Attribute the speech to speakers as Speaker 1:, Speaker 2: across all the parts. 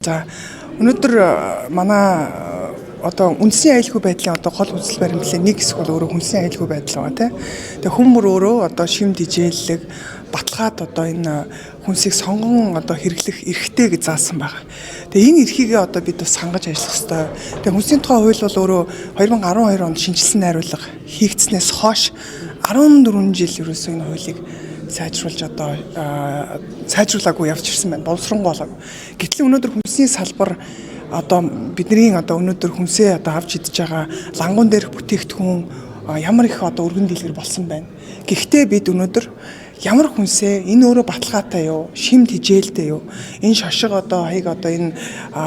Speaker 1: За, өнөөдөр манай одоо үндсийн аюулгүй байдлын одоо гол үзэл баримтлалын нэг хэсэг бол өөрөө хүнсний аюулгүй байдал байгаа, тийм. Тэгээ хүн бүр өөрөө одоо шим тэжээллэг, баталгаад одоо энэ хүнсийг сонгон одоо хэрэглэх эрхтэй гэж заасан байгаа. Тэгээ энэ эрхийгээ одоо бид бас хангаж ажиллах ёстой. Тэгээ хүнсний тухай хууль бол өөрөө 2012 онд шинэчилсэн найруулга хийгдснээс хойш 14 жил ерөөсөө энэ хуулийг сайжруулж одоо сайжруулаагүй явж ирсэн байна. Боловсронгуй болоогүй. Гэтэл өнөөдөр хүнсний салбар одоо бидний одоо өнөөдөр хүнсээ одоо авч идэж байгаа лангуун дээрх бүтээгдэхүүн ямар их одоо өргөн дэлгэр болсон байна. Гэхдээ бид өнөөдөр ямар хүнсээ, энэ өөрөө баталгаатай юу, шим тэжээлтэй юу, энэ шошго одоо хаяг одоо энэ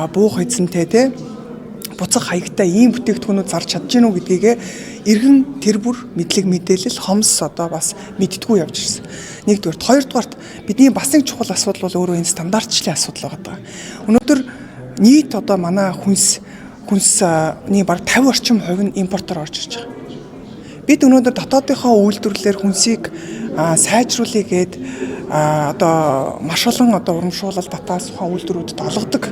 Speaker 1: буух эзэнтэй те буцах хаягтай ийм бүтээгдэхүүнүүд зарж чадж гэнэ үү гэдгийг эргэн тэр бүр мэдлэг мэдээлэл хомс одоо бас мэддэггүй явж ирсэн. Нэгдүгээрт, хоёрдугаарт бидний бас нэг чухал асуудал бол өөрөө энэ стандартчлалын асуудал байгаа. Өнөөдөр нийт одоо манай хүнсний бараг 50 орчим хувь нь импортоор орж ирж байгаа. Бид өнөөдөр дотоодынхоо үйлдвэрлэлээр хүнсийг сайжруулъя гээд одоо маш олон одоо урамшуулал, татаас ухаан үйлдвэрүүдэд олгодог.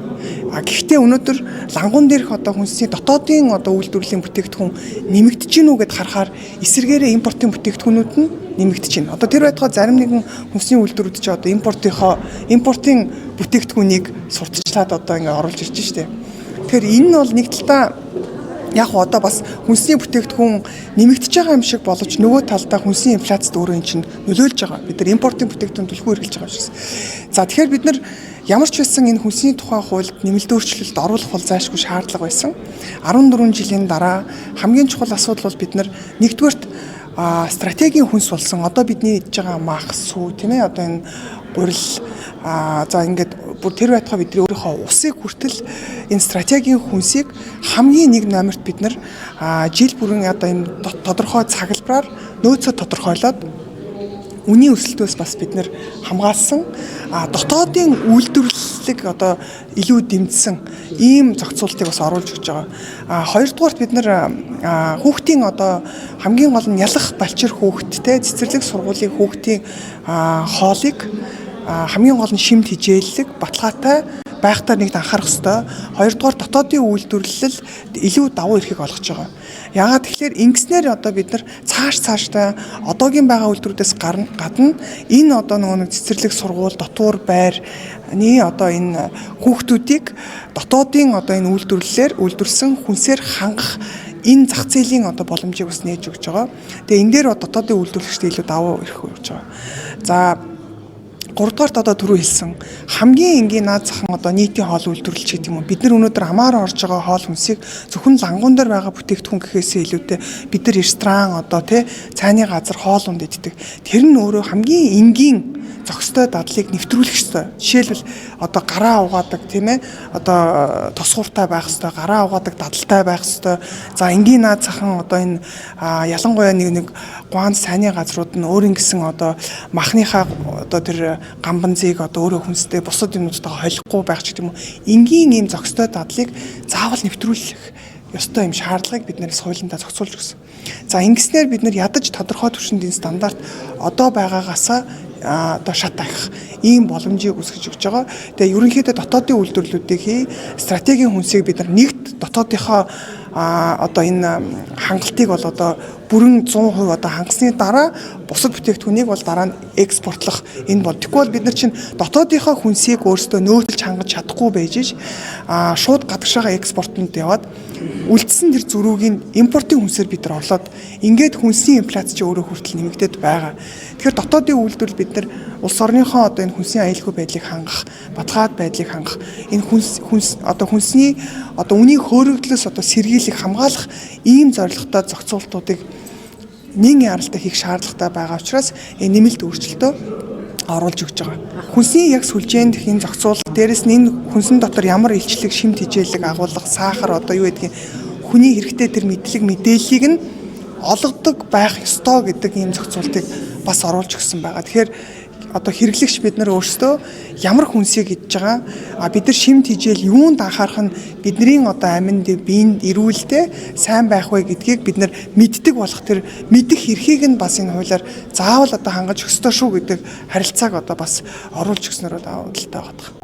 Speaker 1: А гэхдээ өнөөдөр лангуун дээрх одоо хүнсний дотоодын одоо үйлдвэрлэлийн бүтээгдэхүүн нэмэгдэж гинүү гэд харахаар эсрэгээрээ импортын бүтээгдэхүүнүүд нь нэмэгдэж байна. Одоо тэр байтугай зарим нэгэн хүнсний үйлдвэрүүд чи одоо импортын бүтээгдэхүүнийг сурталчлаад одоо ингээ оруулж ирж штэ. Тэгэхээр энэ нь бол нэг талдаа яг одоо бас хүнсний бүтээгдэхүүн нэмэгдэж байгаа юм шиг боловч нөгөө талдаа хүнсний инфляцид өөрөө эн чинь нөлөөлж байгаа. Бид нар импортын бүтээгдэхүүн түлхүү хэрэглэж байгаа учраас. За, тэгэхээр бид нар ямар ч байсан энэ хүнсний тухай хуульд нэмэлт өөрчлөлт оруулах бол зайлшгүй шаардлага байсан. 14 жилийн дараа хамгийн чухал асуудал бол бид нар нэгдүгээрт стратегийн хүнс болсон одоо бидний идж байгаа мах, сүү, тийм ээ, одоо энэ гурил, за ингээд бүр тэр байтугай бидний өөрийнхөө усыг хүртэл энэ стратегийн хүнсийг хамгийн нэг номерт бид нар жил бүрэн одоо энэ тодорхой цаглбараар нөөцөө тодорхойлоод үнийн өсөлтөөс бас бид нэр хамгаалсан, дотоодын үйлдвэрлэлийг одоо илүү дэмжсэн ийм зохицуултыг бас оруулж өгч байгаа. А хоёрдугаарт бид нэр хүүхдийн одоо хамгийн гол нь ялах балчир хүүхдтэй цэцэрлэг сургуулийн хүүхдийн хоолыг хамгийн гол нь шим тэжээллэг, баталгаатай байхдаа нэгт анхаарах ёстой. Хоёрдугаар, дотоодын үйлдвэрлэл илүү давуу эрхийг олгож байгаа. Яагаад тэгэхээр ингэснээр одоо бид нар цааш цаашдаа одоогийн байгаа үйлдвэрүүдээс гадна энэ одоо нөгөө нэг цэцэрлэг сургууль, дотуур байрны одоо энэ хүүхдүүдийг дотоодын одоо энэ үйлдвэрлэлээр үйлдвэрлэсэн хүнсээр хангах энэ зах зээлийн одоо боломжийг бас нээж өгч байгаа. Тэгээ энэ дээр дотоодын үйлдвэрлэгчид илүү давуу эрх өгч байгаа. За, гуравдугаарт одоо түрүү хэлсэн хамгийн энгийн наад зах нь одоо нийтийн хоол үйлдвэрлэж гэдэг юм уу. Бид нар өнөөдөр амаар орж байгаа хоол хүнсийг зөвхөн лангуун дээр байгаа бүтээгдэхүүн гэхээсээ илүүтэй бид нар ресторан одоо тий цайны газар хоол унд иддэг. Тэр нь өөрөө хамгийн энгийн зохистой дадлыг нэвтрүүлэх ёстой. Жишээлбэл, одоо гараа угаадаг, тийм ээ, одоо тосгууртай байх ёстой, гараа угаадаг дадалтай байх ёстой. За, энгийн наад зах нь одоо энэ ялангуяа нэг гуанз цайны газрууд нь өөр ингэсэн одоо махныхаа одоо тэр гамбанзыг одоо өөрөө хүнстэй бусад юмнуудтайгаа холихгүй байх ч гэдэг юм уу. Энгийн ийм зохистой дадлыг заавал нэвтрүүлэх ёстой юм шаардлагыг бид нэр хуулиндаа зохицуулж өгсөн. За, ингэснээр бид нар ядаж тодорхой түвшинд энэ стандарт одоо байгаагаасаа одоо шат ахих ийм боломжийг үүсгэж өгч байгаа. Тэгээ ерөнхийдөө дотоодын үйлдвэрлэлүүдийг хий, стратегийн хүнсийг бид нар нэгт дотоодынхоо одоо энэ хангалтыг бол одоо бүрэн 100% одоо хангасны дараа бусад бүтээгдэхүүнийг бол дараа нь экспортлох энэ бол тэгэхгүй бол бид нар чинь дотоодынхоо хүнсийг өөрсдөө нөөцлж хангаж чадахгүй байж ш шууд гадагшаага экспортонд яваад үлдсэн тэр зөрүүгийн импортын хүнсээр бид нар орлоод ингээд хүнсний инфляц чи өөрөө хүртэл нэмэгдээд байгаа. Тэгэхээр дотоодын үйлдвэрлэл бид нар улс орныхоо одоо энэ хүнсний аюулгүй байдлыг хангах, баталгаад байдлыг хангах, энэ хүнс хүнс одоо хүнсний одоо үнийн хөөрөгдлөөс одоо сэргийлэх, хамгаалах ийм зорилготой зохицуултуудыг нэн яралтай хийх шаардлагатай байгаа учраас энэ нэмэлт өөрчлөлтөө оруулж өгч байгаа. Хүнсний яг сүлжээнд энэ зохицуулалт, дээрэс нь энэ хүнсэн дотор ямар илчлэг, шим тэжээлэг, агуулга, сахар одоо юу гэдгийг хүний хэрэгтэй тэр мэдлэг мэдээллийг нь олгодог байх ёстой гэдэг ийм зохицуултыг бас оруулж өгсөн байгаа. Тэгэхээр одоо хэрэглэгч бид нар өөрсдөө ямар хүнсийг идж байгаа, а бид нар шим тэжээл юунд анхаарах нь бидний одоо аминд, биед, эрүүлдэ сайн байх вэ гэдгийг бид нар мэддэг болох тэр мэдэх эрхийг нь бас энэ хуулиар заавал одоо хангаж өгөх ёстой шүү гэдэг харилцааг одоо бас оруулж өгснөөр давуу талтай байгаа.